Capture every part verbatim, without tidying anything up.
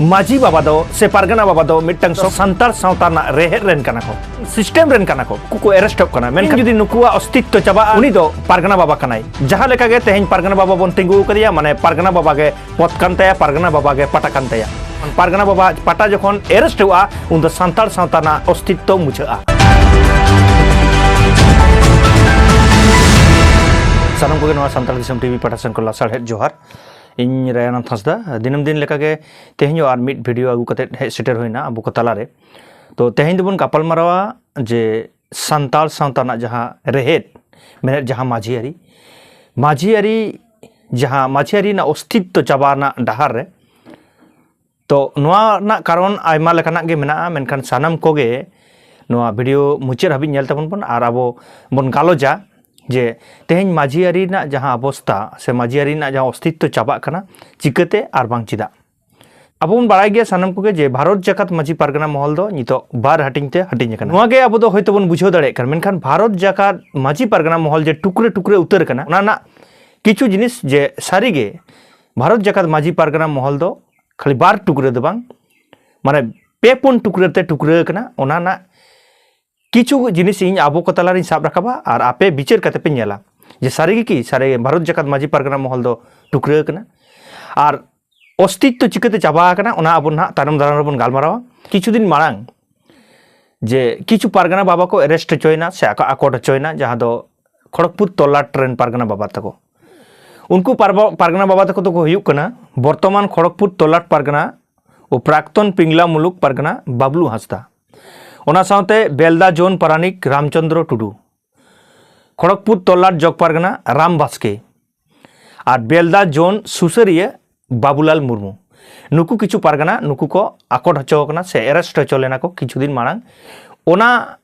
ᱢᱟᱹᱡᱷᱤ ᱵᱟᱵᱟ ᱫᱚ ᱥᱮ ᱯᱟᱨᱜᱟᱱᱟ ᱵᱟᱵᱟ ᱫᱚ ᱢᱤᱫᱴᱟᱝ ᱥᱚ-, ᱥᱟᱱᱛᱟᱲ ᱥᱟᱶᱛᱟ ᱨᱮᱱᱟᱜ ᱨᱮᱦᱮᱫ ᱨᱮᱱ ᱠᱟᱱᱟ ᱠᱚ, ᱥᱤᱥᱴᱮᱢ ᱨᱮᱱ ᱠᱟᱱᱟ ᱠᱚ᱾ ᱩᱱᱠᱩ ᱠᱚ ᱮᱨᱮᱥᱴᱚᱜ ᱠᱟᱱᱟ, ᱢᱮᱱᱠᱷᱟᱱ ᱡᱩᱫᱤ ᱱᱩᱠᱩᱣᱟᱜ ᱚᱥᱛᱤᱛᱛᱚ ᱪᱟᱵᱟᱜᱼᱟ, ᱩᱱᱤ ᱫᱚ ᱯᱟᱨᱜᱟᱱᱟ ᱵᱟᱵᱟ ᱠᱟᱱᱟᱭ᱾ ᱡᱟᱦᱟᱸ ᱞᱮᱠᱟ ᱜᱮ ᱛᱮᱦᱮᱧ ᱯᱟᱨᱜᱟᱱᱟ ᱵᱟᱵᱟ ᱵᱚᱱ ᱛᱤᱸᱜᱩ ᱟᱠᱟᱫᱮᱭᱟ, ᱢᱟᱱᱮ ᱯᱟᱨᱜᱟᱱᱟ ᱵᱟᱵᱟ ᱜᱮ ᱯᱚᱫᱽ ᱠᱟᱱ ᱛᱟᱭᱟ, ᱯᱟᱨᱜᱟᱱᱟ ᱵᱟᱵᱟ ᱜᱮ ᱯᱟᱴᱟ ᱠᱟᱱ ᱛᱟᱭᱟ᱾ ᱯᱟᱨᱜᱟᱱᱟ ᱵᱟᱵᱟ ᱯᱟᱴᱟ ᱡᱚᱠᱷᱚᱱ ᱮᱨᱮᱥᱴᱚᱜᱼᱟ, ᱩᱱ ᱫᱚ ᱥᱟᱱᱛᱟᱲ ᱥᱟᱶᱛᱟ ᱨᱮᱱᱟᱜ ᱚᱥᱛᱤᱛᱛᱚ ᱢᱩᱪᱷᱟᱹᱜᱼᱟ᱾ ᱥᱟᱱᱟᱢ ᱠᱚᱜᱮ ᱱᱚᱣᱟ ᱥᱟᱱᱛᱟᱲ ᱫᱤᱥᱚᱢ ᱴᱤᱵᱷᱤ ᱯᱟᱦᱴᱟ ᱥᱮᱱ ᱠᱷᱚᱱ ᱞᱟᱥᱟᱲᱦᱮᱫ ᱡᱚᱦᱟᱨ᱾ ᱤᱧ ᱨᱟᱭᱟᱱᱟᱛᱷ ᱦᱟᱸᱥᱫᱟ᱾ ᱫᱤᱱᱟᱹᱢ ᱫᱤᱱ ᱞᱮᱠᱟᱜᱮ ᱛᱮᱦᱮᱧ ᱦᱚᱸ ᱟᱨ ᱢᱤᱫ ᱵᱷᱤᱰᱤᱭᱳ ᱟᱹᱜᱩ ᱠᱟᱛᱮᱫ ᱦᱮᱡ ᱥᱮᱴᱮᱨ ᱦᱩᱭᱱᱟ ᱟᱵᱚ ᱠᱚ ᱛᱟᱞᱟᱨᱮ᱾ ᱛᱚ, ᱛᱮᱦᱮᱧ ᱫᱚᱵᱚᱱ ᱜᱟᱯᱟᱞ ᱢᱟᱨᱟᱣᱟ ᱡᱮ ᱥᱟᱱᱛᱟᱲ ᱥᱟᱶᱛᱟ ᱨᱮᱱᱟᱜ ᱡᱟᱦᱟᱸ ᱨᱮᱦᱮᱫ, ᱢᱮᱱᱮᱫ ᱡᱟᱦᱟᱸ ᱢᱟᱹᱡᱷᱤ ᱟᱹᱨᱤ, ᱢᱟᱹᱡᱷᱤ ᱟᱹᱨᱤ, ᱡᱟᱦᱟᱸ ᱢᱟᱹᱡᱷᱤ ᱟᱹᱨᱤ ᱨᱮᱱᱟᱜ ᱚᱥᱛᱤᱛᱛᱚ ᱪᱟᱵᱟ ᱨᱮᱱᱟᱜ ᱰᱟᱦᱟᱨ ᱨᱮ᱾ ᱛᱚ, ᱱᱚᱣᱟ ᱨᱮᱱᱟᱜ ᱠᱟᱨᱚᱱ ᱟᱭᱢᱟ ᱞᱮᱠᱟᱱᱟᱜ ᱜᱮ ᱢᱮᱱᱟᱜᱼᱟ, ᱢᱮᱱᱠᱷᱟᱱ ᱥᱟᱱᱟᱢ ᱠᱚᱜᱮ ᱱᱚᱣᱟ ᱵᱷᱤᱰᱤᱭᱳ ᱢᱩᱪᱟᱹᱫ ᱦᱟᱹᱵᱤᱡ ᱧᱮᱞ ᱛᱟᱵᱚᱱ ᱵᱚᱱ, ᱟᱨ ᱟᱵᱚ ᱵᱚᱱ ᱜᱟᱞᱚᱪᱟ ᱡᱮ ᱛᱮᱦᱮᱧ ᱢᱟᱹᱡᱷᱤ ᱟᱹᱨᱤ ᱨᱮᱱᱟᱜ ᱡᱟᱦᱟᱸ ᱚᱵᱚᱥᱛᱟ ᱥᱮ ᱢᱟᱹᱡᱷᱤ ᱟᱹᱨᱤ ᱨᱮᱱᱟᱜ ᱡᱟᱦᱟᱸ ᱚᱥᱛᱤᱛᱛᱚ ᱪᱟᱵᱟᱜ ᱠᱟᱱᱟ, ᱪᱤᱠᱟᱹᱛᱮ ᱟᱨ ᱵᱟᱝ ᱪᱮᱫᱟᱜ᱾ ᱟᱵᱚ ᱵᱚᱱ ᱵᱟᱲᱟᱭ ᱜᱮᱭᱟ ᱥᱟᱱᱟᱢ ᱠᱚᱜᱮ ᱡᱮ ᱵᱷᱟᱨᱚᱛ ᱡᱟᱠᱟᱛ ᱢᱟᱹᱡᱷᱤ ᱯᱟᱨᱜᱟᱱᱟ ᱢᱚᱦᱚᱞ ᱫᱚ ᱱᱤᱛᱚᱜ ᱵᱟᱨ ᱦᱟᱹᱴᱤᱧ ᱛᱮ ᱦᱟᱹᱴᱤᱧ ᱟᱠᱟᱱᱟ᱾ ᱱᱚᱣᱟ ᱜᱮ ᱟᱵᱚ ᱫᱚ ᱦᱚᱭᱛᱳ ᱵᱚᱱ ᱵᱩᱡᱷᱟᱹᱣ ᱫᱟᱲᱮᱭᱟᱜ ᱠᱟᱱᱟ, ᱢᱮᱱᱠᱷᱟᱱ ᱵᱷᱟᱨᱚᱛ ᱡᱟᱠᱟᱛ ᱢᱟᱹᱡᱷᱤ ᱯᱟᱨᱜᱟᱱᱟ ᱢᱚᱦᱚᱞ ᱡᱮ ᱴᱩᱠᱨᱟᱹ ᱴᱩᱠᱨᱟᱹ ᱩᱛᱟᱹᱨ ᱟᱠᱟᱱᱟ, ᱚᱱᱟ ᱨᱮᱱᱟᱜ ᱠᱤᱪᱷᱩ ᱡᱤᱱᱤᱥ ᱡᱮ ᱥᱟᱹᱨᱤᱜᱮ ᱵᱷᱟᱨᱚᱛ ᱡᱟᱠᱟᱛ ᱢᱟᱹᱡᱷᱤ ᱯᱟᱨᱜᱟᱱᱟ ᱢᱚᱦᱚᱞ ᱫᱚ ᱠᱷᱟᱹᱞᱤ ᱵᱟᱨ ᱴᱩᱠᱨᱟᱹ ᱫᱚ ᱵᱟᱝ, ᱢᱟᱱᱮ ᱯᱮ ᱯᱩᱱ ᱴᱩᱠᱨᱟᱹ ᱛᱮ ᱴᱩᱠᱨᱟᱹ ᱟᱠᱟᱱᱟ᱾ ᱚᱱᱟ ᱨᱮᱱᱟᱜ ᱠᱤᱪᱷᱩ ᱡᱤᱱᱤᱥ ᱤᱧ ᱟᱵᱚ ᱠᱚ ᱛᱟᱞᱟᱨᱤᱧ ᱥᱟᱵ ᱨᱟᱠᱟᱵᱟ ᱟᱨ ᱟᱯᱮ ᱵᱤᱪᱟᱹᱨ ᱠᱟᱛᱮ ᱯᱮ ᱧᱮᱞᱟ ᱡᱮ ᱥᱟᱹᱨᱤ ᱜᱮ ᱠᱤ ᱥᱟᱹᱨᱤ ᱵᱷᱟᱨᱚᱛ ᱡᱟᱠᱟᱛ ᱢᱟᱹᱡᱷᱤ ᱯᱟᱨᱜᱟᱱᱟ ᱢᱚᱦᱚᱞ ᱫᱚ ᱴᱩᱠᱨᱟᱹ ᱟᱠᱟᱱᱟ ᱟᱨ ᱚᱥᱛᱤᱛᱛᱚ ᱪᱤᱠᱟᱹᱛᱮ ᱪᱟᱵᱟ ᱟᱠᱟᱱᱟ, ᱚᱱᱟ ᱟᱵᱚ ᱱᱟᱦᱟᱜ ᱛᱟᱭᱱᱚᱢ ᱫᱟᱨᱟᱢ ᱨᱮᱵᱚᱱ ᱜᱟᱞᱢᱟᱨᱟᱣᱟ᱾ ᱠᱤᱪᱷᱩ ᱫᱤᱱ ᱢᱟᱲᱟᱝ ᱡᱮ ᱠᱤᱪᱷᱩ ᱯᱟᱨᱜᱟᱱᱟ ᱵᱟᱵᱟ ᱠᱚ ᱮᱨᱮᱥᱴ ᱦᱚᱪᱚᱭᱮᱱᱟ ᱥᱮ ᱟᱠᱚ ᱟᱠᱚᱴ ᱦᱚᱪᱚᱭᱮᱱᱟ, ᱡᱟᱦᱟᱸ ᱫᱚ ᱠᱷᱚᱲᱚᱜᱽᱯᱩᱨ ᱛᱚᱞᱟᱴ ᱨᱮᱱ ᱯᱟᱨᱜᱟᱱᱟ ᱵᱟᱵᱟ ᱛᱟᱠᱚ᱾ ᱩᱱᱠᱩ ᱯᱟᱨᱵᱟ-, ᱯᱟᱨᱜᱟᱱᱟ ᱵᱟᱵᱟ ᱛᱟᱠᱚ ᱫᱚᱠᱚ ᱦᱩᱭᱩᱜ ᱠᱟᱱᱟ ᱵᱚᱨᱛᱚᱢᱟᱱ ᱠᱷᱚᱲᱚᱜᱽᱯᱩᱨ ᱛᱚᱞᱟᱴ ᱯᱟᱨᱜᱟᱱᱟ ᱳ ᱯᱨᱟᱠᱛᱚᱱ ᱯᱤᱝᱞᱟ ᱢᱩᱞᱩᱠ ᱯᱟᱨᱜᱟᱱᱟ ᱵᱟᱵᱞᱩ ᱦᱟᱸᱥᱫᱟ᱾ ᱚᱱᱟ ᱥᱟᱶᱛᱮ ᱵᱮᱞᱫᱟ ᱡᱳᱱ ᱯᱟᱨᱟᱱᱤᱠ ᱨᱟᱢᱪᱚᱸᱫᱽᱨᱚ ᱴᱩᱰᱩ, ᱠᱷᱚᱲᱚᱜᱽᱯᱩᱨ ᱛᱚᱞᱟᱴ ᱡᱚᱜᱽ ᱯᱟᱨᱜᱟᱱᱟ ᱨᱟᱢ ᱵᱟᱥᱠᱮ, ᱟᱨ ᱵᱮᱞᱫᱟ ᱡᱳᱱ ᱥᱩᱥᱟᱹᱨᱤᱭᱟᱹ ᱵᱟᱵᱩᱞᱟᱞ ᱢᱩᱨᱢᱩ᱾ ᱱᱩᱠᱩ ᱠᱤᱪᱷᱩ ᱯᱟᱨᱜᱟᱱᱟ ᱱᱩᱠᱩ ᱠᱚ ᱟᱠᱚᱴ ᱦᱚᱪᱚ ᱟᱠᱟᱱᱟ ᱥᱮ ᱮᱨᱮᱥᱴ ᱦᱚᱪᱚ ᱞᱮᱱᱟ ᱠᱚ ᱠᱤᱪᱷᱩ ᱫᱤᱱ ᱢᱟᱲᱟᱝ᱾ ᱚᱱᱟ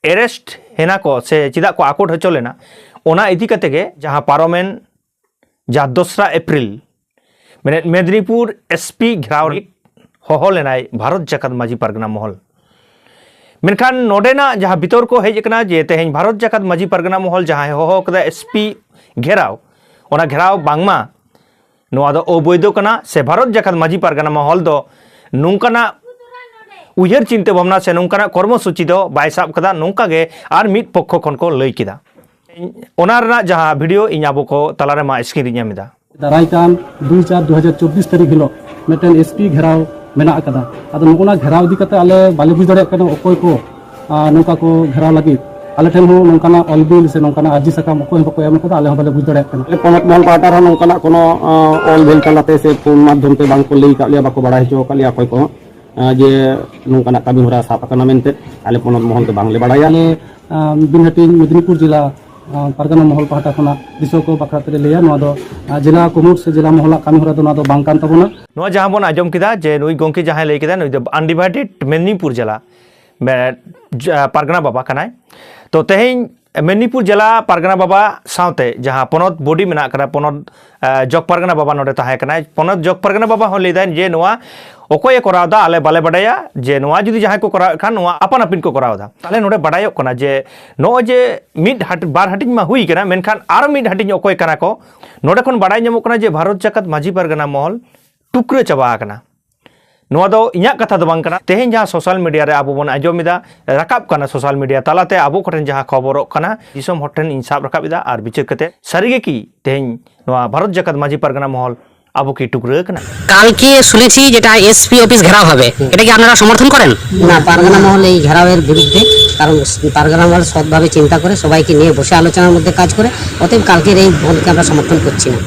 ᱮᱨᱮᱥᱴ ᱦᱮᱱᱟ ᱠᱚ ᱥᱮ ᱪᱮᱫᱟᱜ ᱠᱚ ᱟᱠᱚᱴ ᱦᱚᱪᱚ ᱞᱮᱱᱟ, ᱚᱱᱟ ᱤᱫᱤ ᱠᱟᱛᱮ ᱜᱮ ᱡᱟᱦᱟᱸ ᱯᱟᱨᱚᱢᱮᱱ ᱡᱟᱦᱟᱸ ᱫᱚᱥᱨᱟ ᱮᱯᱨᱤᱞ, ᱢᱮᱱᱮᱫ ᱢᱮᱫᱽᱱᱤᱯᱩᱨ ᱮᱥᱯᱤ ᱜᱷᱮᱨᱟᱣ ᱨᱤᱱᱤᱡ ᱦᱚᱦᱚ ᱞᱮᱱᱟᱭ ᱵᱷᱟᱨᱚᱛ ᱡᱟᱠᱟᱛ ᱢᱟᱹᱡᱷᱤ ᱯᱟᱨᱜᱟᱱᱟ ᱢᱚᱦᱚᱞ᱾ ᱢᱮᱱᱠᱷᱟᱱ ᱱᱚᱰᱮᱱᱟᱜ ᱡᱟᱦᱟᱸ ᱵᱤᱛᱚᱨᱠᱚ ᱦᱮᱡ ᱟᱠᱟᱱᱟ ᱡᱮ ᱛᱮᱦᱮᱧ ᱵᱷᱟᱨᱚᱛ ᱡᱟᱠᱟᱛ ᱢᱟᱹᱡᱷᱤ ᱯᱟᱨᱜᱟᱱᱟ ᱢᱚᱦᱚᱞ ᱡᱟᱦᱟᱸᱭ ᱦᱚᱦᱚ ᱟᱠᱟᱫᱟ ᱮᱥᱯᱤ ᱜᱷᱮᱨᱟᱣ, ᱚᱱᱟ ᱜᱷᱮᱨᱟᱣ ᱵᱟᱝᱢᱟ ᱱᱚᱣᱟ ᱫᱚ ᱚᱵᱳᱭᱫᱷᱚ ᱠᱟᱱᱟ ᱥᱮ ᱵᱷᱟᱨᱚᱛ ᱡᱟᱠᱟᱛ ᱢᱟᱹᱡᱷᱤ ᱯᱟᱨᱜᱟᱱᱟ ᱢᱚᱦᱚᱞ ᱫᱚ ᱱᱚᱝᱠᱟᱱᱟᱜ ᱩᱭᱦᱟᱹᱨ ᱪᱤᱱᱛᱟᱹ ᱵᱷᱟᱵᱽᱱᱟ ᱥᱮ ᱱᱚᱝᱠᱟᱱᱟᱜ ᱠᱚᱨᱢᱚ ᱥᱩᱪᱤ ᱫᱚ ᱵᱟᱭ ᱥᱟᱵ ᱠᱟᱫᱟ, ᱱᱚᱝᱠᱟ ᱜᱮ ᱟᱨ ᱢᱤᱫ ᱯᱚᱠᱠᱷᱚ ᱠᱷᱚᱱ ᱠᱚ ᱞᱟᱹᱭ ᱠᱮᱫᱟ᱾ ᱚᱱᱟ ᱨᱮᱱᱟᱜ ᱡᱟᱦᱟᱸ ᱵᱷᱤᱰᱤᱭᱳ ᱤᱧ ᱟᱵᱚ ᱠᱚ ᱛᱟᱞᱟᱨᱮ ᱢᱟ ᱥᱠᱨᱤᱱ ᱨᱤᱧ ᱮᱢ ᱮᱫᱟ᱾ ᱫᱟᱨᱟᱭ ᱠᱟᱱ ᱫᱩᱭ ᱪᱟᱨ ᱫᱩ ᱦᱟᱡᱟᱨ ᱪᱚᱵᱵᱤᱥ ᱛᱟᱹᱨᱤᱠᱷ ᱦᱤᱞᱳᱜ ᱢᱤᱫᱴᱮᱱ ᱮᱥᱯᱤ ᱜᱷᱮᱨᱟᱣ ᱢᱮᱱᱟᱜ ᱟᱠᱟᱫᱟ᱾ ᱟᱫᱚ ᱱᱚᱜᱼᱚ ᱱᱟ ᱜᱷᱮᱨᱟᱣ ᱤᱫᱤ ᱠᱟᱛᱮ ᱟᱞᱮ ᱵᱟᱞᱮ ᱵᱩᱡᱽ ᱫᱟᱲᱮᱭᱟᱜ ᱠᱟᱱᱟ ᱚᱠᱚᱭ ᱠᱚ, ᱟᱨ, ᱱᱚᱝᱠᱟ ᱠᱚ ᱜᱷᱮᱨᱟᱣ ᱞᱟᱹᱜᱤᱫ᱾ ᱟᱞᱮ ᱴᱷᱮᱱ ᱦᱚᱸ ᱱᱚᱝᱠᱟᱱᱟᱜ ᱚᱞ ᱵᱤᱞ ᱥᱮ ᱱᱚᱝᱠᱟᱱᱟᱜ ᱟᱨᱡᱤ ᱥᱟᱠᱟᱢ ᱚᱠᱚᱭ ᱦᱚᱸ ᱵᱟᱠᱚ ᱮᱢ ᱟᱠᱟᱫᱟ, ᱟᱞᱮ ᱦᱚᱸ ᱵᱟᱞᱮ ᱵᱩᱡᱽ ᱫᱟᱲᱮᱭᱟᱜ ᱠᱟᱱᱟ᱾ ᱟᱞᱮ ᱯᱚᱱᱚᱛ ᱢᱚᱦᱚᱞ ᱯᱟᱦᱴᱟ ᱨᱮᱦᱚᱸ ᱱᱚᱝᱠᱟᱱᱟᱜ ᱠᱳᱱᱳ, ᱟᱸ, ᱚᱞ ᱵᱤᱞ ᱛᱟᱞᱟᱛᱮ ᱥᱮ ᱯᱷᱳᱱ ᱢᱟᱫᱽᱫᱷᱚᱢ ᱛᱮ ᱵᱟᱝ ᱠᱚ ᱞᱟᱹᱭ ᱟᱠᱟᱫ ᱞᱮᱭᱟ, ᱵᱟᱠᱚ ᱵᱟᱲᱟᱭ ᱦᱚᱪᱚ ᱟᱠᱟᱫ ᱞᱮᱭᱟ ᱚᱠᱚᱭ ᱠᱚᱦᱚᱸ, ᱟᱸ, ᱡᱮ ᱱᱚᱝᱠᱟᱱᱟᱜ ᱠᱟᱹᱢᱤ ᱦᱚᱨᱟ ᱥᱟᱵ ᱟᱠᱟᱱᱟ ᱢᱮᱱᱛᱮ ᱟᱞᱮ ᱯᱚᱱᱚᱛ ᱢᱚᱦᱚᱞ ᱫᱚ ᱵᱟᱝᱞᱮ ᱵᱟᱲᱟᱭᱟ᱾ ᱟᱞᱮ, ᱟᱸ, ᱵᱤᱱ ᱦᱟᱹᱴᱤᱧ ᱢᱮᱫᱽᱱᱤᱯᱩᱨ ᱡᱮᱞᱟ, ᱟᱸ, ᱯᱟᱨᱜᱟᱱᱟ ᱢᱚᱦᱚᱞ ᱯᱟᱦᱴᱟ ᱠᱷᱚᱱᱟᱜ ᱫᱤᱥᱚᱢ ᱠᱚ ᱵᱟᱠᱷᱨᱟ ᱛᱮᱞᱮ ᱞᱟᱹᱭᱟ, ᱱᱚᱣᱟ ᱫᱚ, ᱟᱸ, ᱡᱮᱞᱟ ᱠᱩᱢᱩᱴ ᱥᱮ ᱡᱮᱞᱟ ᱢᱚᱦᱚᱞᱟᱜ ᱠᱟᱹᱢᱤ ᱦᱚᱨᱟ ᱫᱚ ᱱᱚᱣᱟ ᱫᱚ ᱵᱟᱝ ᱠᱟᱱ ᱛᱟᱵᱚᱱᱟ᱾ ᱱᱚᱣᱟ ᱡᱟᱦᱟᱸ ᱵᱚᱱ ᱟᱸᱡᱚᱢ ᱠᱮᱫᱟ ᱡᱮ ᱱᱩᱭ ᱜᱚᱢᱠᱮ ᱡᱟᱦᱟᱸᱭ ᱞᱟᱹᱭ ᱠᱮᱫᱟ, ᱱᱩᱭ ᱫᱚ ᱟᱱᱰᱤᱵᱷᱟᱭᱰᱮᱰ ᱢᱮᱫᱽᱱᱤᱯᱩᱨ ᱡᱮᱞᱟ ᱢᱮ-, ᱡᱟ-, ᱯᱟᱨᱜᱟᱱᱟ ᱵᱟᱵᱟ ᱠᱟᱱᱟᱭ᱾ ᱛᱚ ᱛᱮᱦᱮᱧ ᱢᱮᱫᱽᱱᱤᱯᱩᱨ ᱡᱮᱞᱟ ᱯᱟᱨᱜᱟᱱᱟ ᱵᱟᱵᱟ ᱥᱟᱶᱛᱮ ᱡᱟᱦᱟᱸ ᱯᱚᱱᱚᱛ ᱵᱚᱰᱤ ᱢᱮᱱᱟᱜ ᱠᱟᱫᱟ, ᱯᱚᱱᱚᱛ, ᱮ, ᱡᱚᱜᱽ ᱯᱟᱨᱜᱟᱱᱟ ᱵᱟᱵᱟ ᱱᱚᱰᱮ ᱛᱟᱦᱮᱸ ᱠᱟᱱᱟᱭ᱾ ᱯᱚᱱᱚᱛ ᱡᱚᱜᱽ ᱯᱟᱨᱜᱟᱱᱟ ᱵᱟᱵᱟ ᱦᱚᱸ ᱞᱟᱹᱭ ᱫᱟᱭ ᱡᱮ ᱱᱚᱣᱟ ᱚᱠᱚᱭᱮ ᱠᱚᱨᱟᱣ ᱮᱫᱟ, ᱟᱞᱮ ᱵᱟᱞᱮ ᱵᱟᱰᱟᱭᱟ, ᱡᱮ ᱱᱚᱣᱟ ᱡᱩᱫᱤ ᱡᱟᱦᱟᱸᱭ ᱠᱚ ᱠᱚᱨᱟᱣᱮᱫ ᱠᱷᱟᱱ ᱱᱚᱣᱟ ᱟᱯᱟᱱ ᱟᱹᱯᱤᱱ ᱠᱚ ᱠᱚᱨᱟᱣ ᱮᱫᱟ᱾ ᱛᱟᱦᱞᱮ ᱱᱚᱰᱮ ᱵᱟᱰᱟᱭᱚᱜ ᱠᱟᱱᱟ ᱡᱮ ᱱᱚᱜᱼᱚᱭ ᱡᱮ ᱢᱤᱫ ᱦᱟᱹᱴ-, ᱵᱟᱨ ᱦᱟᱹᱴᱤᱧ ᱢᱟ ᱦᱩᱭ ᱠᱟᱱᱟ, ᱢᱮᱱᱠᱷᱟᱱ ᱟᱨ ᱢᱤᱫ ᱦᱟᱹᱴᱤᱧ ᱚᱠᱚᱭ ᱠᱟᱱᱟ ᱠᱚ, ᱱᱚᱰᱮ ᱠᱷᱚᱱ ᱵᱟᱰᱟᱭ ᱧᱟᱢᱚᱜ ᱠᱟᱱᱟ ᱡᱮ ᱵᱷᱟᱨᱚᱛ ᱡᱟᱠᱟᱛ ᱢᱟᱹᱡᱷᱤ ᱯᱟᱨᱜᱟᱱᱟ ᱢᱚᱦᱚᱞ ᱴᱩᱠᱨᱟᱹ ᱪᱟᱵᱟ ᱟᱠᱟᱱᱟ᱾ ᱱᱚᱣᱟ ᱫᱚ ᱤᱧᱟᱹᱜ ᱠᱟᱛᱷᱟ ᱫᱚ ᱵᱟᱝ ᱠᱟᱱᱟ᱾ ᱛᱮᱦᱮᱧ ᱡᱟᱦᱟᱸ ᱥᱳᱥᱟᱞ ᱢᱤᱰᱤᱭᱟ ᱨᱮ ᱟᱵᱚ ᱵᱚᱱ ᱟᱸᱡᱚᱢ ᱮᱫᱟ, ᱨᱟᱠᱟᱵ ᱠᱟᱱᱟ ᱥᱳᱥᱟᱞ ᱢᱤᱰᱤᱭᱟ ᱛᱟᱞᱟᱛᱮ ᱟᱵᱚ ᱠᱚᱴᱷᱮᱱ ᱡᱟᱦᱟᱸ ᱠᱷᱚᱵᱚᱨᱚᱜ ᱠᱟᱱᱟ, ᱫᱤᱥᱚᱢ ᱦᱚᱲ ᱴᱷᱮᱱ ᱤᱧ ᱥᱟᱵ ᱨᱟᱠᱟᱵ ᱮᱫᱟ᱾ ᱟᱨ ᱵᱤᱪᱟᱹᱨ ᱠᱟᱛᱮ ᱥᱟᱹᱨᱤ ᱜᱮ ᱠᱤ ᱛᱮᱦᱮᱧ ᱱᱚᱣᱟ ᱵᱷᱟᱨᱚᱛ ᱡᱟᱠᱟᱛ ᱢᱟᱹᱡᱷᱤ ᱯᱟᱨᱜᱟᱱᱟ ᱢᱚᱦᱚᱞ ᱟᱵᱚ ᱠᱤ ᱴᱩᱠᱨᱟᱹ ᱠᱟᱱᱟ? কালকে শুনেছি যেটা এসপি অফিস ঘেরাও হবে, এটা কি আপনারা সমর্থন করেন? না, পারগানা মহল এই ঘেরাওয়ের বিরুদ্ধে, কারণ পারগানা মহল সৎভাবে চিন্তা করে সবাইকে নিয়ে বসে আলোচনার মধ্যে কাজ করে, অতএব কালকের এই বন্ধকে আমরা সমর্থন করছি না।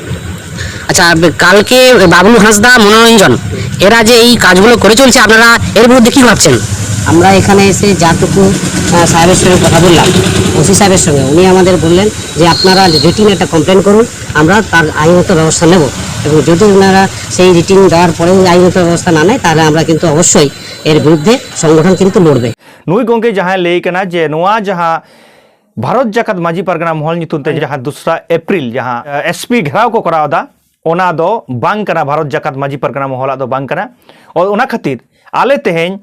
আচ্ছা, কালকে বাবলু হাঁসদা, মনোরঞ্জন, এরা যে এই কাজগুলো করে চলছে, আপনারা এর বিরুদ্ধে কি ভাবছেন? আমরা এখানে এসে যাটুকু, আহ, সাহেবের সঙ্গে কথা বললাম, ওসি সাহেবের সঙ্গে, উনি আমাদের বললেন যে আপনারা রিটিন একটা কমপ্লেন করুন, আমরা তার আইনগত ব্যবস্থা নেব, এবং যদি ওনারা সেই রিটিন দেওয়ার পরেও আইনগত ব্যবস্থা না নেয়, তাহলে আমরা কিন্তু অবশ্যই এর বিরুদ্ধে সংগঠন কিন্তু লড়বে। ᱱᱩᱭ ᱜᱚᱢᱠᱮ ᱡᱟᱦᱟᱸᱭ ᱞᱟᱹᱭ ᱠᱟᱱᱟ ᱡᱮ ᱱᱚᱣᱟ ᱡᱟᱦᱟᱸ ᱵᱷᱟᱨᱚᱛ ᱡᱟᱠᱟᱛ ᱢᱟᱹᱡᱷᱤ ᱯᱟᱨᱜᱟᱱᱟ ᱢᱚᱦᱚᱞ ᱧᱩᱛᱩᱢ ᱛᱮ ᱡᱟᱦᱟᱸ ᱫᱚᱥᱨᱟ ᱮᱯᱨᱤᱞ ᱡᱟᱦᱟᱸ, ᱮ, ᱮᱥᱯᱤ ᱜᱷᱮᱨᱟᱣ ᱠᱚ ᱠᱚᱨᱟᱣ ᱮᱫᱟ, ᱚᱱᱟ ᱫᱚ ᱵᱟᱝ ᱠᱟᱱᱟ, ᱵᱷᱟᱨᱚᱛ ᱡᱟᱠᱟᱛ ᱢᱟᱹᱡᱷᱤ ᱯᱟᱨᱜᱟᱱᱟ ᱢᱚᱦᱚᱞᱟᱜ ᱫᱚ ᱵᱟᱝ ᱠᱟᱱᱟ᱾ ᱚ-, ᱚᱱᱟ ᱠᱷᱟᱹᱛᱤᱨ ᱟᱞᱮ ᱛᱮᱦᱮᱧ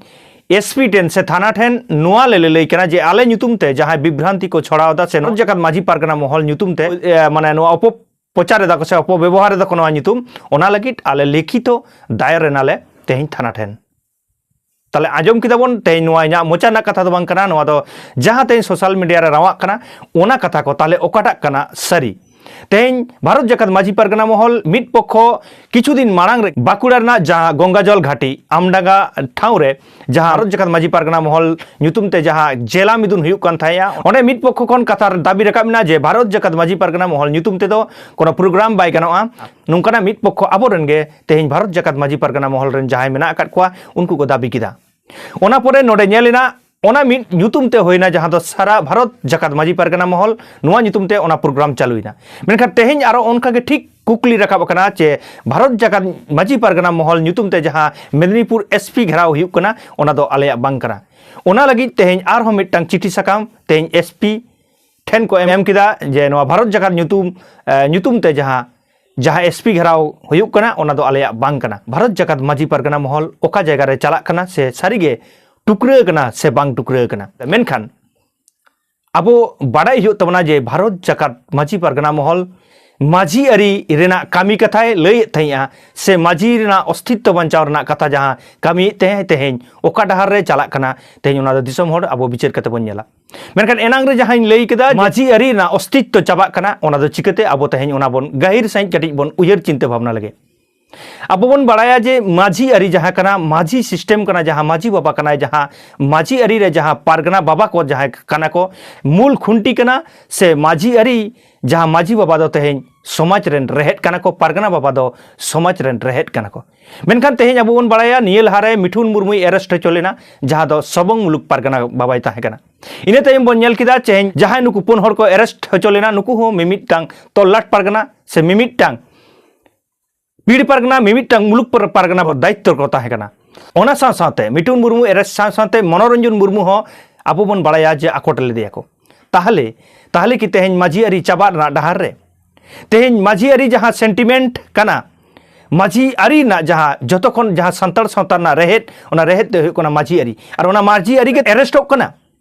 ᱮᱥᱯᱤ ᱴᱷᱮᱱ ᱥᱮ ᱛᱷᱟᱱᱟ ᱴᱷᱮᱱ ᱱᱚᱣᱟ ᱞᱮ ᱞᱟᱹᱞᱟᱹᱭ ᱠᱟᱱᱟ ᱡᱮ ᱟᱞᱮ ᱧᱩᱛᱩᱢ ᱛᱮ ᱡᱟᱦᱟᱸᱭ ᱵᱤᱵᱷᱨᱟᱱᱛᱤ ᱠᱚ ᱪᱷᱚᱲᱟᱣ ᱮᱫᱟ ᱥᱮ ᱵᱷᱟᱨᱚᱛ ᱡᱟᱠᱟᱛ ᱢᱟᱹᱡᱷᱤ ᱯᱟᱨᱜᱟᱱᱟ ᱢᱚᱦᱚᱞ ᱧᱩᱛᱩᱢ ᱛᱮ, ᱮ, ᱢᱟᱱᱮ ᱱᱚᱣᱟ ᱚᱯᱚ- ᱯᱨᱚᱪᱟᱨ ᱮᱫᱟ ᱠᱚ ᱥᱮ ᱚᱯᱚᱵᱮᱵᱚᱦᱟᱨ ᱮᱫᱟ ᱠᱚ ᱱᱚᱣᱟ ᱧᱩᱛᱩᱢ, ᱚᱱᱟ ᱞᱟᱹᱜᱤᱫ ᱟᱞᱮ ᱞᱤᱠᱷᱤᱛᱚ ᱫᱟᱭᱚᱨ ᱮᱱᱟᱞᱮ ᱛᱮᱦᱮᱧ ᱛᱷᱟᱱᱟ ᱴᱷᱮᱱ᱾ ᱛᱟᱦᱞᱮ ᱟᱸᱡᱚᱢ ᱠᱮᱫᱟ ᱵᱚᱱ, ᱛᱮᱦᱮᱧ ᱱᱚᱣᱟ ᱤᱧᱟᱹᱜ ᱢᱚᱪᱟ ᱨᱮᱱᱟᱜ ᱠᱟᱛᱷᱟ ᱫᱚ ᱵᱟᱝ ᱠᱟᱱᱟ, ᱱᱚᱣᱟ ᱫᱚ ᱡᱟᱦᱟᱸ ᱛᱮᱦᱮᱧ ᱥᱳᱥᱟᱞ ᱢᱤᱰᱤᱭᱟ ᱨᱮ ᱨᱟᱣᱟᱜ ᱠᱟᱱᱟ, ᱚᱱᱟ ᱠᱟᱛᱷᱟ ᱠᱚ᱾ ᱛᱟᱦᱞᱮ ᱚᱠᱟᱴᱟᱜ ᱠᱟᱱᱟ ᱥᱟᱹᱨᱤ? ᱛᱮᱦᱮᱧ ᱵᱷᱟᱨᱚᱛ ᱡᱟᱠᱟᱛ ᱢᱟᱹᱡᱷᱤ ᱯᱟᱨᱜᱟᱱᱟ ᱢᱚᱦᱚᱞ ᱢᱤᱫ ᱯᱚᱠᱷᱚ ᱠᱤᱪᱷᱩ ᱫᱤᱱ ᱢᱟᱲᱟᱝ ᱨᱮ ᱵᱟᱸᱠᱩᱲᱟ ᱨᱮᱱᱟᱜ ᱡᱟᱦᱟᱸ ᱜᱚᱝᱜᱟᱡᱚᱞ ᱜᱷᱟᱴᱤ ᱟᱢᱰᱟᱸᱜᱟ ᱴᱷᱟᱶ ᱨᱮ ᱡᱟᱦᱟᱸ ᱵᱷᱟᱨᱚᱛ ᱡᱟᱠᱟᱛ ᱢᱟᱹᱡᱷᱤ ᱯᱟᱨᱜᱟᱱᱟ ᱢᱚᱦᱚᱞ ᱧᱩᱛᱩᱢ ᱛᱮ ᱡᱟᱦᱟᱸ ᱡᱮᱞᱟ ᱢᱤᱫᱩᱱ ᱦᱩᱭᱩᱜ ᱠᱟᱱ ᱛᱟᱦᱮᱸᱜᱼᱟ, ᱚᱸᱰᱮ ᱢᱤᱫ ᱯᱚᱠᱷᱚ ᱠᱷᱚᱱ ᱠᱟᱛᱷᱟ ᱫᱟᱹᱵᱤ ᱨᱟᱠᱟᱵ ᱮᱱᱟ ᱡᱮ ᱵᱷᱟᱨᱚᱛ ᱡᱟᱠᱟᱛ ᱢᱟᱹᱡᱷᱤ ᱯᱟᱨᱜᱟᱱᱟ ᱢᱚᱦᱚᱞ ᱧᱩᱛᱩᱢ ᱛᱮᱫᱚ ᱠᱳᱱᱳ ᱯᱨᱳᱜᱨᱟᱢ ᱵᱟᱭ ᱜᱟᱱᱚᱜᱼᱟ᱾ ᱱᱚᱝᱠᱟᱱᱟᱜ ᱢᱤᱫ ᱯᱚᱠᱷᱚ ᱟᱵᱚᱨᱮᱱ ᱜᱮ ᱛᱮᱦᱮᱧ ᱵᱷᱟᱨᱚᱛ ᱡᱟᱠᱟᱛ ᱢᱟᱹᱡᱷᱤ ᱯᱟᱨᱜᱟᱱᱟ ᱢᱚᱦᱚᱞ ᱨᱮᱱ ᱡᱟᱦᱟᱸᱭ ᱢᱮᱱᱟᱜ ᱟᱠᱟᱫ ᱠᱚᱣᱟ, ᱩᱱᱠᱩ ᱠᱚ ᱫᱟᱹᱵᱤ ᱠᱮᱫᱟ᱾ ᱚᱱᱟ ᱯᱚᱨᱮ ᱱᱚᱰᱮ ᱧᱮᱞ ᱮᱱᱟ, ᱚᱱᱟ ᱢᱤᱫ ᱧᱩᱛᱩᱢ ᱛᱮ ᱦᱩᱭᱱᱟ, ᱡᱟᱦᱟᱸ ᱫᱚ ᱥᱟᱨᱟ ᱵᱷᱟᱨᱚᱛ ᱡᱟᱠᱟᱛ ᱢᱟᱹᱡᱷᱤ ᱯᱟᱨᱜᱟᱱᱟ ᱢᱚᱦᱚᱞ, ᱱᱚᱣᱟ ᱧᱩᱛᱩᱢ ᱛᱮ ᱚᱱᱟ ᱯᱨᱳᱜᱨᱟᱢ ᱪᱟᱹᱞᱩᱭᱮᱱᱟ᱾ ᱢᱮᱱᱠᱷᱟᱱ ᱛᱮᱦᱮᱧ ᱟᱨᱚ ᱚᱱᱠᱟ ᱜᱮ ᱴᱷᱤᱠ ᱠᱩᱠᱞᱤ ᱨᱟᱠᱟᱵ ᱟᱠᱟᱱᱟ ᱡᱮ ᱵᱷᱟᱨᱚᱛ ᱡᱟᱠᱟᱛ ᱢᱟᱹᱡᱷᱤ ᱯᱟᱨᱜᱟᱱᱟ ᱢᱚᱦᱚᱞ ᱧᱩᱛᱩᱢ ᱛᱮ ᱡᱟᱦᱟᱸ ᱢᱮᱫᱽᱱᱤᱯᱩᱨ ᱮᱥᱯᱤ ᱜᱷᱮᱨᱟᱣ ᱦᱩᱭᱩᱜ ᱠᱟᱱᱟ, ᱚᱱᱟ ᱫᱚ ᱟᱞᱮᱭᱟᱜ ᱵᱟᱝ ᱠᱟᱱᱟ᱾ ᱚᱱᱟ ᱞᱟᱹᱜᱤᱫ ᱛᱮᱦᱮᱧ ᱟᱨᱦᱚᱸ ᱢᱤᱫᱴᱟᱝ ᱪᱤᱴᱷᱤ ᱥᱟᱠᱟᱢ ᱛᱮᱦᱮᱧ ᱮᱥᱯᱤ ᱴᱷᱮᱱ ᱠᱚ ᱮᱢ ᱠᱮᱫᱟ ᱡᱮ ᱱᱚᱣᱟ ᱵᱷᱟᱨᱚᱛ ᱡᱟᱠᱟᱛ ᱧᱩᱛᱩᱢ, ᱮ, ᱧᱩᱛᱩᱢ ᱛᱮ ᱡᱟᱦᱟᱸ, ᱡᱟᱦᱟᱸ ᱮᱥᱯᱤ ᱜᱷᱮᱨᱟᱣ ᱦᱩᱭᱩᱜ ᱠᱟᱱᱟ, ᱚᱱᱟ ᱫᱚ ᱟᱞᱮᱭᱟᱜ ᱵᱟᱝ ᱠᱟᱱᱟ᱾ ᱵᱷᱟᱨᱚᱛ ᱡᱟᱠᱟᱛ ᱢᱟᱹᱡᱷᱤ ᱯᱟᱨᱜᱟᱱᱟ ᱢᱚᱦᱚᱞ ᱚᱠᱟ ᱡᱟᱭᱜᱟ ᱨᱮ ᱪᱟᱞᱟᱜ ᱠᱟᱱᱟ ᱥᱮ ᱥᱟᱹᱨᱤᱜᱮ ᱴᱩᱠᱨᱟᱹ ᱠᱟᱱᱟ ᱥᱮ ᱵᱟᱝ ᱴᱩᱠᱨᱟᱹ ᱠᱟᱱᱟ? ᱢᱮᱱᱠᱷᱟᱱ ᱟᱵᱚ ᱵᱟᱰᱟᱭ ᱦᱩᱭᱩᱜ ᱛᱟᱵᱚᱱᱟ ᱡᱮ ᱵᱷᱟᱨᱚᱛ ᱡᱟᱠᱟᱛ ᱢᱟᱹᱡᱷᱤ ᱯᱟᱨᱜᱟᱱᱟ ᱢᱚᱦᱚᱞ ᱢᱟᱹᱡᱷᱤ ᱟᱹᱨᱤ ᱨᱮᱱᱟᱜ ᱠᱟᱹᱢᱤ ᱠᱟᱛᱷᱟᱭ ᱞᱟᱹᱭᱮᱫ ᱛᱟᱦᱮᱸᱜᱼᱟ, ᱥᱮ ᱢᱟᱹᱡᱷᱤ ᱨᱮᱱᱟᱜ ᱚᱥᱛᱤᱛᱛᱚ ᱵᱟᱧᱪᱟᱣ ᱨᱮᱱᱟᱜ ᱠᱟᱛᱷᱟ ᱡᱟᱦᱟᱸ ᱠᱟᱹᱢᱤᱭᱮᱫ ᱛᱟᱦᱮᱸᱜ, ᱛᱮᱦᱮᱧ ᱚᱠᱟ ᱰᱟᱦᱟᱨ ᱨᱮ ᱪᱟᱞᱟᱜ ᱠᱟᱱᱟ, ᱛᱮᱦᱮᱧ ᱚᱱᱟ ᱫᱚ ᱫᱤᱥᱚᱢ ᱦᱚᱲ ᱟᱵᱚ ᱵᱤᱪᱟᱹᱨ ᱠᱟᱛᱮ ᱵᱚᱱ ᱧᱮᱞᱟ᱾ ᱢᱮᱱᱠᱷᱟᱱ ᱮᱱᱟᱝ ᱨᱮ ᱡᱟᱦᱟᱸᱧ ᱞᱟᱹᱭ ᱠᱮᱫᱟ, ᱢᱟᱹᱡᱷᱤ ᱟᱹᱨᱤ ᱨᱮᱱᱟᱜ ᱚᱥᱛᱤᱛᱛᱚ ᱪᱟᱵᱟᱜ ᱠᱟᱱᱟ, ᱚᱱᱟ ᱫᱚ ᱪᱤᱠᱟᱹᱛᱮ ᱟᱵᱚ ᱛᱮᱦᱮᱧ ᱚᱱᱟ ᱵᱚᱱ ᱜᱟᱹᱦᱤᱨ ᱥᱟᱺᱦᱤᱡ ᱠᱟᱹᱴᱤᱡ ᱵᱚᱱ ᱩᱭᱦᱟᱹᱨ ᱪᱤᱱᱛᱟᱹ ᱵᱷᱟᱵᱽᱱᱟ ᱞᱮᱜᱮ᱾ ᱟᱵᱚ ᱵᱚᱱ ᱵᱟᱲᱟᱭᱟ ᱡᱮ ᱢᱟᱹᱡᱷᱤ ᱟᱹᱨᱤ ᱡᱟᱦᱟᱸ ᱠᱟᱱᱟ, ᱢᱟᱹᱡᱷᱤ ᱥᱤᱥᱴᱮᱢ ᱠᱟᱱᱟ, ᱡᱟᱦᱟᱸ ᱢᱟᱹᱡᱷᱤ ᱵᱟᱵᱟ ᱠᱟᱱᱟᱭ, ᱡᱟᱦᱟᱸ ᱢᱟᱹᱡᱷᱤ ᱟᱹᱨᱤ ᱨᱮ ᱡᱟᱦᱟᱸ ᱯᱟᱨᱜᱟᱱᱟ ᱵᱟᱵᱟ ᱠᱚ ᱡᱟᱦᱟᱸᱭ ᱠᱟᱱᱟ ᱠᱚ, ᱢᱩᱞ ᱠᱷᱩᱱᱴᱤ ᱠᱟᱱᱟ, ᱥᱮ ᱢᱟᱹᱡᱷᱤ ᱟᱹᱨᱤ ᱡᱟᱦᱟᱸ ᱢᱟᱹᱡᱷᱤ ᱵᱟᱵᱟ ᱫᱚ ᱛᱮᱦᱮᱧ ᱥᱚᱢᱟᱡᱽ ᱨᱮᱱ ᱨᱮᱦᱮᱫ ᱠᱟᱱᱟ ᱠᱚ, ᱯᱟᱨᱜᱟᱱᱟ ᱵᱟᱵᱟ ᱫᱚ ᱥᱚᱢᱟᱡᱽ ᱨᱮᱱ ᱨᱮᱦᱮᱫ ᱠᱟᱱᱟ ᱠᱚ᱾ ᱢᱮᱱᱠᱷᱟᱱ ᱛᱮᱦᱮᱧ ᱟᱵᱚ ᱵᱚᱱ ᱵᱟᱲᱟᱭᱟ, ᱱᱤᱭᱟᱹ ᱞᱟᱦᱟᱨᱮ ᱢᱤᱴᱷᱩᱱ ᱢᱩᱨᱢᱩᱭ ᱮᱨᱮᱥᱴ ᱦᱚᱪᱚ ᱞᱮᱱᱟ, ᱡᱟᱦᱟᱸ ᱫᱚ ᱥᱚᱵᱚᱝ ᱢᱩᱞᱩᱠ ᱯᱟᱨᱜᱟᱱᱟ ᱵᱟᱵᱟᱭ ᱛᱟᱦᱮᱸ ᱠᱟᱱᱟ᱾ ᱤᱱᱟᱹ ᱛᱟᱭᱚᱢ ᱵᱚᱱ ᱧᱮᱞ ᱠᱮᱫᱟ ᱛᱮᱦᱮᱧ ᱡᱟᱦᱟᱸᱭ ᱱᱩᱠᱩ ᱯᱩᱱ ᱦᱚᱲ ᱠᱚ ᱮᱨᱮᱥᱴ ᱦᱚᱪᱚ ᱞᱮᱱᱟ, ᱱᱩᱠᱩ ᱦᱚᱸ ᱢᱤᱢᱤᱫᱴᱟᱝ ᱛᱚᱞᱞᱟᱴ ᱯᱟᱨᱜᱟᱱᱟ ᱥᱮ ᱢᱤᱢᱤᱫᱴᱟᱝ ᱯᱤᱲ ᱯᱟᱨᱜᱟᱱᱟ, ᱢᱤᱢᱤᱫᱴᱟᱝ ᱢᱩᱞᱩᱠ ᱯᱟᱨ-, ᱯᱟᱨᱜᱟᱱᱟ ᱫᱟᱭᱤᱛᱛᱚ ᱨᱮᱠᱚ ᱛᱟᱦᱮᱸ ᱠᱟᱱᱟ᱾ ᱚᱱᱟ ᱥᱟᱶ ᱥᱟᱶᱛᱮ ᱢᱤᱴᱩᱱ ᱢᱩᱨᱢᱩ ᱮᱨᱮᱥᱴ ᱥᱟᱶ ᱥᱟᱶᱛᱮ ᱢᱚᱱᱳᱨᱚᱧᱡᱚᱱ ᱢᱩᱨᱢᱩ ᱦᱚᱸ ᱟᱵᱚ ᱵᱚᱱ ᱵᱟᱲᱟᱭᱟ ᱡᱮ ᱟᱠᱚᱴ ᱞᱮᱫᱮᱭᱟ ᱠᱚ᱾ ᱛᱟᱦᱞᱮ, ᱛᱟᱦᱞᱮ ᱠᱤ ᱛᱮᱦᱮᱧ ᱢᱟᱹᱡᱷᱤ ᱟᱹᱨᱤ ᱪᱟᱵᱟᱜ ᱨᱮᱱᱟᱜ ᱰᱟᱦᱟᱨ ᱨᱮ? ᱛᱮᱦᱮᱧ ᱢᱟᱹᱡᱷᱤ ᱟᱹᱨᱤ ᱡᱟᱦᱟᱸ ᱥᱮᱱᱴᱤᱢᱮᱱᱴ ᱠᱟᱱᱟ, ᱢᱟᱹᱡᱷᱤ ᱟᱹᱨᱤ ᱨᱮᱱᱟᱜ ᱡᱟᱦᱟᱸ ᱡᱚᱛᱚ ᱠᱷᱚᱱ ᱡᱟᱦᱟᱸ ᱥᱟᱱᱛᱟᱲ ᱥᱟᱶᱛᱟ ᱨᱮᱱᱟᱜ ᱨᱮᱦᱮᱫ, ᱚᱱᱟ ᱨᱮᱦᱮᱫ ᱫᱚ ᱦᱩᱭᱩᱜ ᱠᱟᱱᱟ ᱢᱟᱹᱡᱷᱤ ᱟᱹᱨᱤ᱾ ᱟᱨ ᱚᱱᱟ ᱢᱟᱹᱡᱷᱤ ᱟᱹᱨᱤ ᱜᱮ ᱮᱨᱮᱥᱴᱚᱜ ᱠᱟᱱᱟ᱾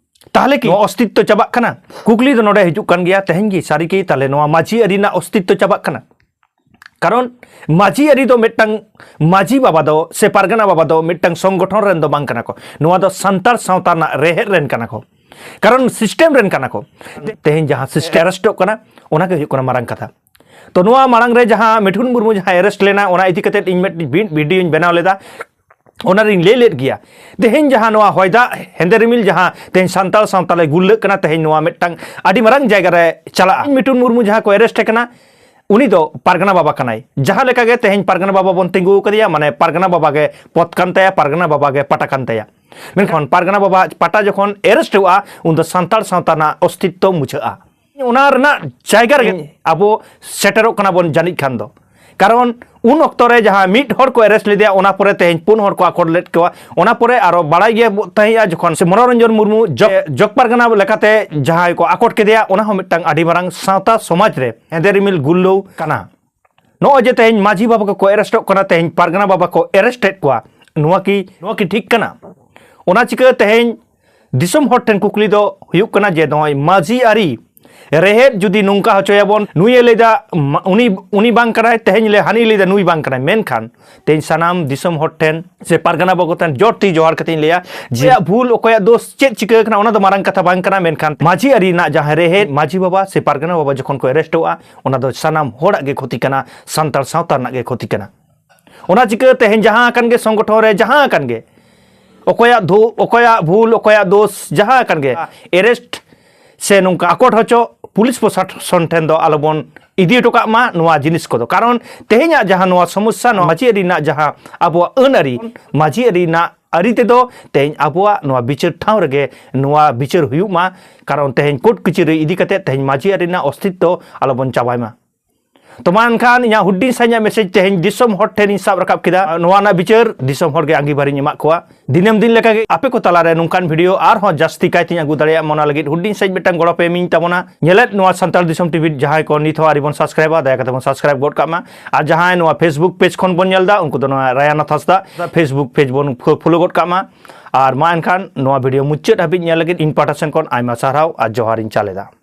ᱛᱟᱦᱚᱞᱮ ᱠᱤ ᱱᱚᱣᱟ ᱚᱥᱛᱤᱛᱛᱚ ᱪᱟᱵᱟᱜ ᱠᱟᱱᱟ? ᱠᱩᱠᱞᱤ ᱫᱚ ᱱᱚᱰᱮ ᱦᱤᱡᱩᱜ ᱠᱟᱱ ᱜᱮᱭᱟ, ᱛᱮᱦᱮᱧ ᱜᱮ ᱥᱟᱹᱨᱤ ᱜᱮ ᱛᱟᱦᱚᱞᱮ ᱱᱚᱣᱟ ᱢᱟᱹᱡᱷᱤ ᱟᱹᱨᱤ ᱨᱮᱱᱟᱜ ᱚᱥᱛᱤᱛᱛᱚ ᱪᱟᱵᱟᱜ ᱠᱟᱱᱟ? ᱠᱟᱨᱚᱱ ᱢᱟᱹᱡᱷᱤ ᱟᱹᱨᱤ ᱫᱚ ᱢᱤᱫᱴᱟᱝ ᱢᱟᱹᱡᱷᱤ ᱵᱟᱵᱟ ᱫᱚ ᱥᱮ ᱯᱟᱨᱜᱟᱱᱟ ᱵᱟᱵᱟ ᱫᱚ ᱢᱤᱫᱴᱟᱝ ᱥᱚᱝᱜᱚᱴᱷᱚᱱ ᱨᱮᱱ ᱫᱚ ᱵᱟᱝ ᱠᱟᱱᱟ ᱠᱚ᱾ ᱱᱚᱣᱟ ᱫᱚ ᱥᱟᱱᱛᱟᱲ ᱥᱟᱶᱛᱟ ᱨᱮᱱᱟᱜ ᱨᱮᱦᱮᱫ ᱨᱮᱱ ᱠᱟᱱᱟ ᱠᱚ, ᱠᱟᱨᱚᱱ ᱥᱤᱥᱴᱮᱢ ᱨᱮᱱ ᱠᱟᱱᱟ ᱠᱚ᱾ ᱛᱮᱦᱮᱧ ᱡᱟᱦᱟᱸ ᱥᱤᱥᱴᱮᱢ ᱮᱨᱮᱥᱴᱚᱜ ᱠᱟᱱᱟ, ᱚᱱᱟ ᱜᱮ ᱦᱩᱭᱩᱜ ᱠᱟᱱᱟ ᱢᱟᱨᱟᱝ ᱠᱟᱛᱷᱟ᱾ ᱛᱚ, ᱱᱚᱣᱟ ᱢᱟᱲᱟᱝ ᱨᱮ ᱡᱟᱦᱟᱸ ᱢᱤᱴᱷᱩᱱ ᱢᱩᱨᱢᱩ ᱡᱟᱦᱟᱸ ᱮᱨᱮᱥᱴ ᱞᱮᱱᱟ, ᱚᱱᱟ ᱤᱫᱤ ᱠᱟᱛᱮ ᱤᱧ ᱢᱤᱫᱴᱤᱡ ᱵᱤ- ᱵᱷᱤᱰᱤᱭᱳᱧ ᱵᱮᱱᱟᱣ ᱞᱮᱫᱟ᱾ ᱚᱱᱟ ᱨᱤᱧ ᱞᱟᱹᱭ ᱞᱮᱫ ᱜᱮᱭᱟ, ᱛᱮᱦᱮᱧ ᱡᱟᱦᱟᱸ ᱱᱚᱣᱟ ᱦᱚᱭ ᱫᱟᱜ ᱦᱮᱸᱫᱮ ᱨᱤᱢᱤᱞ ᱡᱟᱦᱟᱸ ᱛᱮᱦᱮᱧ ᱥᱟᱱᱛᱟᱲ ᱥᱟᱶᱛᱟ ᱞᱮ ᱜᱩᱨᱞᱟᱹᱜ ᱠᱟᱱᱟ, ᱛᱮᱦᱮᱧ ᱱᱚᱣᱟ ᱢᱤᱫᱴᱟᱝ ᱟᱹᱰᱤ ᱢᱟᱨᱟᱝ ᱡᱟᱭᱜᱟ ᱨᱮ ᱪᱟᱞᱟᱜᱼᱟ᱾ ᱢᱤᱴᱷᱩᱱ ᱢᱩᱨᱢᱩ ᱡᱟᱦᱟᱸ ᱠᱚ ᱮᱨᱮᱥᱴ ᱠᱟᱱᱟ, ᱩᱱᱤ ᱫᱚ ᱯᱟᱨᱜᱟᱱᱟ ᱵᱟᱵᱟ ᱠᱟᱱᱟᱭ᱾ ᱡᱟᱦᱟᱸ ᱞᱮᱠᱟ ᱜᱮ ᱛᱮᱦᱮᱧ ᱯᱟᱨᱜᱟᱱᱟ ᱵᱟᱵᱟ ᱵᱚᱱ ᱛᱤᱸᱜᱩ ᱟᱠᱟᱫᱮᱭᱟ, ᱢᱟᱱᱮ ᱯᱟᱨᱜᱟᱱᱟ ᱵᱟᱵᱟ ᱜᱮ ᱯᱚᱫᱽ ᱠᱟᱱ ᱛᱟᱭᱟ, ᱯᱟᱨᱜᱟᱱᱟ ᱵᱟᱵᱟ ᱜᱮ ᱯᱟᱴᱟ ᱠᱟᱱ ᱛᱟᱭᱟ᱾ ᱢᱮᱱᱠᱷᱟᱱ ᱯᱟᱨᱜᱟᱱᱟ ᱵᱟᱵᱟ ᱯᱟᱴᱟ ᱡᱚᱠᱷᱚᱱ ᱮᱨᱮᱥᱴᱚᱜᱼᱟ, ᱩᱱ ᱫᱚ ᱥᱟᱱᱛᱟᱲ ᱥᱟᱶᱛᱟ ᱨᱮᱱᱟᱜ ᱚᱥᱛᱤᱛᱛᱚ ᱢᱩᱪᱷᱟᱹᱜᱼᱟ᱾ ᱚᱱᱟ ᱨᱮᱱᱟᱜ ᱡᱟᱭᱜᱟ ᱨᱮᱜᱮ ᱟᱵᱚ ᱥᱮᱴᱮᱨᱚᱜ ᱠᱟᱱᱟ ᱵᱚᱱ ᱡᱟᱹᱱᱤᱡ ᱠᱷᱟᱱ ᱫᱚ᱾ ᱠᱟᱨᱚᱱ ᱩᱱ ᱚᱠᱛᱚ ᱨᱮ ᱡᱟᱦᱟᱸ ᱢᱤᱫ ᱦᱚᱲ ᱠᱚ ᱮᱨᱮᱥᱴ ᱞᱮᱫᱮᱭᱟ, ᱚᱱᱟ ᱯᱚᱨᱮ ᱛᱮᱦᱮᱧ ᱯᱩᱱ ᱦᱚᱲ ᱠᱚ ᱟᱠᱚᱴ ᱞᱮᱫ ᱠᱚᱣᱟ᱾ ᱚᱱᱟ ᱯᱚᱨᱮ ᱟᱨᱚ ᱵᱟᱲᱟᱭ ᱜᱮ ᱛᱟᱦᱮᱸᱜᱼᱟ, ᱡᱚᱠᱷᱚᱱ ᱥᱮ ᱢᱚᱱᱳᱨᱚᱧᱡᱚᱱ ᱢᱩᱨᱢᱩ ᱡᱚᱜᱽ, ᱡᱚᱜᱽ ᱯᱟᱨᱜᱟᱱᱟ ᱞᱮᱠᱟᱛᱮ ᱡᱟᱦᱟᱸᱭ ᱠᱚ ᱟᱠᱚᱴ ᱠᱮᱫᱮᱭᱟ, ᱚᱱᱟ ᱦᱚᱸ ᱢᱤᱫᱴᱟᱝ ᱟᱹᱰᱤ ᱢᱟᱨᱟᱝ ᱥᱟᱶᱛᱟ ᱥᱚᱢᱟᱡᱽ ᱨᱮ ᱦᱮᱸᱫᱮ ᱨᱤᱢᱤᱞ ᱜᱩᱨᱞᱟᱹᱣ ᱠᱟᱱᱟ᱾ ᱱᱚᱜᱼᱚᱭ ᱡᱮ ᱛᱮᱦᱮᱧ ᱢᱟᱹᱡᱷᱤ ᱵᱟᱵᱟ ᱠᱚᱠᱚ ᱮᱨᱮᱥᱴᱚᱜ ᱠᱟᱱᱟ, ᱛᱮᱦᱮᱧ ᱯᱟᱨᱜᱟᱱᱟ ᱵᱟᱵᱟ ᱠᱚ ᱮᱨᱮᱥᱴ ᱮᱫ ᱠᱚᱣᱟ, ᱱᱚᱣᱟ ᱠᱤ, ᱱᱚᱣᱟ ᱠᱤ ᱴᱷᱤᱠ ᱠᱟᱱᱟ? ᱚᱱᱟ ᱪᱤᱠᱟᱹ ᱛᱮᱦᱮᱧ ᱫᱤᱥᱚᱢ ᱦᱚᱲ ᱴᱷᱮᱱ ᱠᱩᱠᱞᱤ ᱫᱚ ᱦᱩᱭᱩᱜ ᱠᱟᱱᱟ ᱡᱮ ᱱᱚᱜᱼᱚᱭ ᱢᱟᱹᱡᱷᱤ ᱟᱹᱨᱤ ᱨᱮᱦᱮᱫ ᱡᱩᱫᱤ ᱱᱚᱝᱠᱟ ᱦᱚᱪᱚᱭᱟᱵᱚᱱ, ᱱᱩᱭᱮ ᱞᱟᱹᱭᱫᱟ ᱢᱟ-, ᱩᱱᱤ, ᱩᱱᱤ ᱵᱟᱝ ᱠᱟᱱᱟᱭ, ᱛᱮᱦᱮᱧ ᱞᱮ ᱦᱟᱹᱱᱤ ᱞᱟᱹᱭᱫᱟ ᱱᱩᱭ ᱵᱟᱝ ᱠᱟᱱᱟᱭ, ᱢᱮᱱᱠᱷᱟᱱ ᱛᱮᱦᱮᱧ ᱥᱟᱱᱟᱢ ᱫᱤᱥᱚᱢ ᱦᱚᱲ ᱴᱷᱮᱱ ᱥᱮ ᱯᱟᱨᱜᱟᱱᱟ ᱵᱟᱵᱟ ᱴᱷᱮᱱ ᱡᱳᱨ ᱛᱤ ᱡᱚᱦᱟᱨ ᱠᱟᱛᱮᱧ ᱞᱟᱹᱭᱟ ᱡᱮ ᱚᱠᱚᱭᱟᱜ ᱵᱷᱩᱞ, ᱚᱠᱚᱭᱟᱜ ᱫᱳᱥ, ᱪᱮᱫ ᱪᱤᱠᱟᱹ ᱠᱟᱱᱟ, ᱚᱱᱟ ᱫᱚ ᱢᱟᱨᱟᱝ ᱠᱟᱛᱷᱟ ᱵᱟᱝ ᱠᱟᱱᱟ, ᱢᱮᱱᱠᱷᱟᱱ ᱢᱟᱹᱡᱷᱤ ᱟᱹᱨᱤ ᱨᱮᱱᱟᱜ ᱡᱟᱦᱟᱸ ᱨᱮᱦᱮᱫ, ᱢᱟᱹᱡᱷᱤ ᱵᱟᱵᱟ ᱥᱮ ᱯᱟᱨᱜᱟᱱᱟ ᱵᱟᱵᱟ ᱡᱚᱠᱷᱚᱱ ᱠᱚ ᱮᱨᱮᱥᱴᱚᱜᱼᱟ, ᱚᱱᱟ ᱫᱚ ᱥᱟᱱᱟᱢ ᱦᱚᱲᱟᱜ ᱜᱮ ᱠᱷᱚᱛᱤ ᱠᱟᱱᱟ, ᱥᱟᱱᱛᱟᱲ ᱥᱟᱶᱛᱟ ᱨᱮᱱᱟᱜ ᱜᱮ ᱠᱷᱚᱛᱤ ᱠᱟᱱᱟ᱾ ᱚᱱᱟ ᱪᱤᱠᱟᱹ ᱛᱮᱦᱮᱧ ᱡᱟᱦᱟᱸ ᱟᱠᱟᱱ ᱜᱮ ᱥᱚᱝᱜᱚᱴᱷᱚᱱ ᱨᱮ ᱡᱟᱦᱟᱸ ᱟᱠᱟᱱ ᱜᱮ, ᱚᱠᱚᱭᱟᱜ ᱫᱷᱩ-, ᱚᱠᱚᱭᱟᱜ ᱵᱷᱩᱞ, ᱚᱠᱚᱭᱟᱜ ᱫᱳᱥ, ᱡᱟᱦᱟᱸ ᱟᱠᱟᱱ ᱜᱮ, ᱮᱨᱮᱥᱴ ᱥᱮ ᱱᱚᱝᱠᱟ ᱟᱠᱚᱴ ᱦᱚᱪᱚ ᱯᱩᱞᱤᱥ ᱯᱨᱚᱥᱟᱥᱚᱱ ᱴᱷᱮᱱ ᱫᱚ ᱟᱞᱚᱵᱚᱱ ᱤᱫᱤ ᱦᱚᱴᱚ ᱠᱟᱜ ᱢᱟ ᱱᱚᱣᱟ ᱡᱤᱱᱤᱥ ᱠᱚᱫᱚ᱾ ᱠᱟᱨᱚᱱ ᱛᱮᱦᱮᱧᱟᱜ ᱡᱟᱦᱟᱸ ᱱᱚᱣᱟ ᱥᱚᱢᱚᱥᱥᱟ, ᱱᱚᱣᱟ ᱢᱟᱹᱡᱷᱤ ᱟᱹᱨᱤ ᱨᱮᱱᱟᱜ ᱡᱟᱦᱟᱸ ᱟᱵᱚᱣᱟᱜ ᱟᱹᱱ ᱟᱹᱨᱤ, ᱢᱟᱹᱡᱷᱤ ᱟᱹᱨᱤ ᱨᱮᱱᱟᱜ ᱟᱹᱨᱤ ᱛᱮᱫᱚ ᱛᱮᱦᱮᱧ ᱟᱵᱚᱣᱟᱜ ᱱᱚᱣᱟ ᱵᱤᱪᱟᱹᱨ ᱴᱷᱟᱶ ᱨᱮᱜᱮ ᱱᱚᱣᱟ ᱵᱤᱪᱟᱹᱨ ᱦᱩᱭᱩᱜ ᱢᱟ᱾ ᱠᱟᱨᱚᱱ ᱛᱮᱦᱮᱧ ᱠᱳᱨᱴ ᱠᱟᱹᱪᱷᱟᱹᱨᱤ ᱤᱫᱤ ᱠᱟᱛᱮ ᱛᱮᱦᱮᱧ ᱢᱟᱹᱡᱷᱤ ᱟᱹᱨᱤ ᱨᱮᱱᱟᱜ ᱚᱥᱛᱤᱛᱛᱚ ᱟᱞᱚᱵᱚᱱ ᱪᱟᱵᱟᱭ ᱢᱟ᱾ ᱛᱚ ᱢᱟ ᱮᱱᱠᱷᱟᱱ ᱤᱧᱟᱹᱜ ᱦᱩᱰᱤᱧ ᱥᱟᱺᱦᱤᱡ ᱢᱮᱥᱮᱡᱽ ᱛᱮᱦᱮᱧ ᱫᱤᱥᱚᱢ ᱦᱚᱲ ᱴᱷᱮᱱ ᱤᱧ ᱥᱟᱵ ᱨᱟᱠᱟᱵ ᱠᱮᱫᱟ᱾ ᱱᱚᱣᱟ ᱨᱮᱱᱟᱜ ᱵᱤᱪᱟᱹᱨ ᱫᱤᱥᱚᱢ ᱦᱚᱲ ᱜᱮ ᱟᱸᱜᱤᱵᱷᱟᱨᱤᱧ ᱮᱢᱟᱜ ᱠᱚᱣᱟ᱾ ᱫᱤᱱᱟᱹᱢ ᱫᱤᱱ ᱞᱮᱠᱟᱜᱮ ᱟᱯᱮ ᱠᱚ ᱛᱟᱞᱟᱨᱮ ᱱᱚᱝᱠᱟᱱ ᱵᱷᱤᱰᱤᱭᱳ ᱟᱨᱦᱚᱸ ᱡᱟᱹᱥᱛᱤ ᱠᱟᱭᱛᱮᱧ ᱟᱹᱜᱩ ᱫᱟᱲᱮᱭᱟᱜ ᱢᱟ, ᱚᱱᱟ ᱞᱟᱹᱜᱤᱫ ᱦᱩᱰᱤᱧ ᱥᱟᱺᱦᱤᱡ ᱢᱤᱫᱴᱟᱝ ᱜᱚᱲᱚ ᱯᱮ ᱮᱢᱤᱧ ᱛᱟᱵᱚᱱᱟ᱾ ᱧᱮᱞᱮᱫ ᱱᱚᱣᱟ ᱥᱟᱱᱛᱟᱲ ᱫᱤᱥᱚᱢ ᱴᱤᱵᱷᱤ ᱡᱟᱦᱟᱸᱭ ᱠᱚ ᱱᱤᱛ ᱦᱚᱸ ᱟᱹᱣᱨᱤ ᱵᱚᱱ ᱥᱟᱵᱥᱠᱨᱟᱭᱤᱵᱟ, ᱫᱟᱭᱟ ᱠᱟᱛᱮ ᱵᱚᱱ ᱥᱟᱵᱥᱠᱨᱟᱭᱤᱵ ᱜᱚᱫ ᱠᱟᱜ ᱢᱟ᱾ ᱟᱨ ᱡᱟᱦᱟᱸᱭ ᱱᱚᱣᱟ ᱯᱷᱮᱥᱵᱩᱠ ᱯᱮᱡᱽ ᱠᱷᱚᱱ ᱵᱚᱱ ᱧᱮᱞ ᱮᱫᱟ, ᱩᱱᱠᱩ ᱫᱚ ᱱᱚᱣᱟ ᱨᱟᱭᱟᱱ ᱦᱟᱸᱥᱫᱟ ᱯᱷᱮᱥᱵᱩᱠ ᱯᱮᱡᱽ ᱵᱚᱱ ᱯᱷᱚ-, ᱯᱷᱚᱞᱳ ᱜᱚᱫ ᱠᱟᱜ ᱢᱟ᱾ ᱟᱨ ᱢᱟ ᱮᱱᱠᱷᱟᱱ ᱱᱚᱣᱟ ᱵᱷᱤᱰᱤᱭᱳ ᱢᱩᱪᱟᱹᱫ ᱦᱟᱹᱵᱤᱡ ᱧᱮᱞ ᱞᱟᱹᱜᱤᱫ ᱤᱧ ᱯᱟᱦᱴᱟ ᱥᱮᱱ ᱠᱷᱚᱱ ᱟᱭᱢᱟ ᱥᱟᱨᱦᱟᱣ ᱟᱨ ᱡᱚᱦᱟᱨ ᱤᱧ ᱪᱟᱞ ᱮᱫᱟ᱾